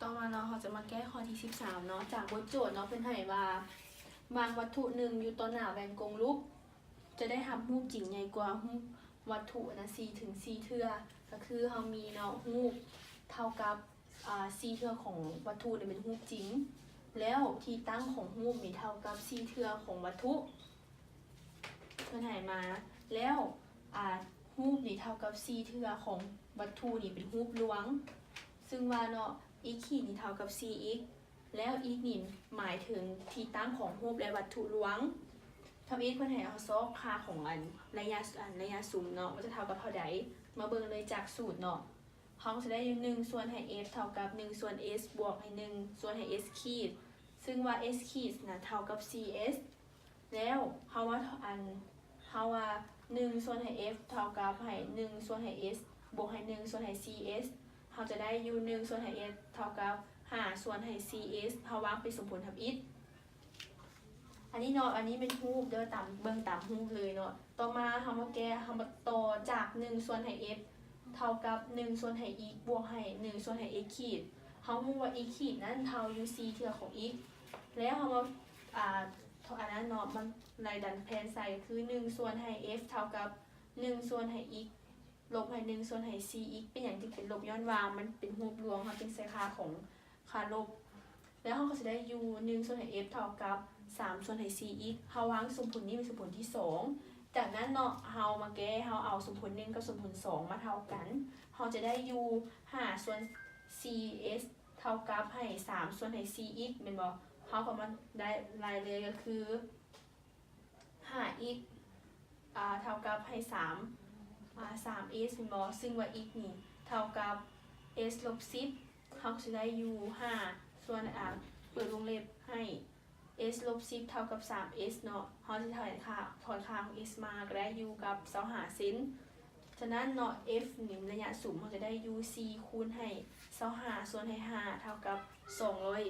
ຕໍ່ມາເນາະ ເຮົາຈະມາແກ້ຂໍ້ທີສິບສາມເນາະ ຈາກບົດໂຈດເນາະ ເພິ່ນໃຫ້ວ່າ ວາງວັດຖຸໜຶ່ງຢູ່ຕໍ່ໜ້າແວ່ນກົງລູກ ຈະໄດ້ຮັບຮູບຈິງໃຫຍ່ກວ່າຮູບວັດຖຸນະ ສີ່ເທື່ອ ກະຄືເຮົາມີເນາະ ຮູບເທົ່າກັບ ອາ ສີ່ເທື່ອຂອງວັດຖຸນີ້ເປັນຮູບຈິງ ແລ້ວທີ່ຕັ້ງຂອງຮູບນີ້ເທົ່າກັບສີ່ເທື່ອຂອງວັດຖຸ ເພິ່ນໃຫ້ມາ ແລ້ວ ອາ ຮູບນີ້ເທົ່າກັບສີ່ເທື່ອຂອງວັດຖຸນີ້ເປັນຮູບລວງ ຊຶ່ງວ່າເນາະ x ຂີດນີ້ເທົ່າກັບສີ່ x ແລ້ວ x ນີ້ໝາຍເຖິງທີ່ຕັ້ງຂອງຮູບ ແລະ ວັດຖຸລວງ. ທຳອິດເພິ່ນໃຫ້ເຮົາຊອກຄ່າຂອງອັນໄລຍະ ອັນໄລຍະຊຸມເນາະ ວ່າຈະເທົ່າກັບເທົ່າໃດ. ມາເບິ່ງເລີຍຈາກສູດເນາະ ເຮົາຈະໄດ້ຢູ່ໜຶ່ງສ່ວນໃຫ້ f ເທົ່າກັບໜຶ່ງສ່ວນ s ບວກໃຫ້ໜຶ່ງສ່ວນໃຫ້ s ຂີດ ຊຶ່ງວ່າ s ຂີດນະເທົ່າກັບສີ່ s ແລ້ວເຮົາວ່າອັນ ເຮົາວ່າໜຶ່ງສ່ວນໃຫ້ f ເທົ່າກັບໃຫ້ໜຶ່ງສ່ວນໃຫ້ s ບວກໃຫ້ໜຶ່ງສ່ວນໃຫ້ສີ່ s ເຮົາຈະໄດ້ຢູ່ໜຶ່ງສ່ວນໃຫ້ s ເທົ່າກັບຫ້າສ່ວນໃຫ້ສີ່ s ເຮົາວາງເປັນສົມຜົນທຳອິດ. ອັນນີ້ເນາະ ອັນນີ້ເປັນຮູບເດີ ຕາມ ເບິ່ງຕາມຮູບເລີຍເນາະ. ຕໍ່ມາເຮົາມາແກ້ ເຮົາມາຕໍ່ຈາກໜຶ່ງສ່ວນໃຫ້ f ເທົ່າກັບໜຶ່ງສ່ວນໃຫ້ x ບວກໃຫ້ໜຶ່ງສ່ວນໃຫ້ x ຂີດ ເຮົາຮູ້ວ່າ x ຂີດນັ້ນເທົ່າຢູ່ສີ່ເທື່ອຂອງ x ແລ້ວເຮົາມາ ອາ ອັນນັ້ນເນາະ ມັນໄລ່ດັນແຜນໃສ່ ຄືໜຶ່ງສ່ວນໃຫ້ f ເທົ່າກັບໜຶ່ງສ່ວນໃຫ້ x ລົບໃຫ້ໜຶ່ງສ່ວນໃຫ້ສີ່ x ເປັນຫຍັງຈຶ່ງເປັນລົບ? ຍ້ອນວ່າມັນເປັນຮູບລວງ ເຮົາຈຶ່ງໃສ່ຄ່າຂອງ ຄ່າລົບ ແລ້ວເຮົາກໍຈະໄດ້ຢູ່ໜຶ່ງສ່ວນໃຫ້ f ເທົ່າກັບສາມສ່ວນໃຫ້ສີ່ x ເຮົາວາງສົມຜົນນີ້ເປັນສົມຜົນທີສອງ. ຈາກນັ້ນເນາະ ເຮົາມາແກ້ ເຮົາເອົາສົມຜົນໜຶ່ງກັບສົມຜົນສອງມາເທົ່າກັນ ເຮົາຈະໄດ້ຢູ່ຫ້າສ່ວນສີ່ s ເທົ່າກັບໃຫ້ສາມສ່ວນໃຫ້ສີ່ x ແມ່ນບໍ່? ເຮົາກໍມາໄດ້ໄລ່ເລີຍ ກໍຄື ຫ້າ x ອາ ເທົ່າກັບໃຫ້ສາມ ອາ ສາມ s ແມ່ນບໍ່? ຊຶ່ງວ່າ x ນີ້ເທົ່າກັບ s ລົບສິບ ເຮົາກໍຈະໄດ້ຢູ່ຫ້າສ່ວນ ອາ ເປີດວົງເລັບໃຫ້ s ລົບສິບເທົ່າກັບສາມ s ເນາະ ເຮົາຈະຖອຍຄ່າ ຖອຍຄ່າຂອງ s ມາ ກໍໄດ້ຢູ່ກັບຊາວຫ້າເຊັນ. ສະນັ້ນເນາະ f ນີ້ໄລຍະສຸມ ເຮົາຈະໄດ້ຢູ່ສີ່ຄູນໃຫ້ຊາວຫ້າສ່ວນໃຫ້ຫ້າເທົ່າກັບສອງຮ້ອຍ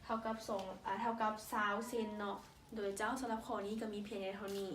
ເທົ່າກັບສອງ ອາ ເທົ່າກັບຊາວເຊັນເນາະ. ໂດຍເຈົ້າ ສຳລັບຂໍ້ນີ້ກໍມີພຽງແຕ່ເທົ່ານີ້.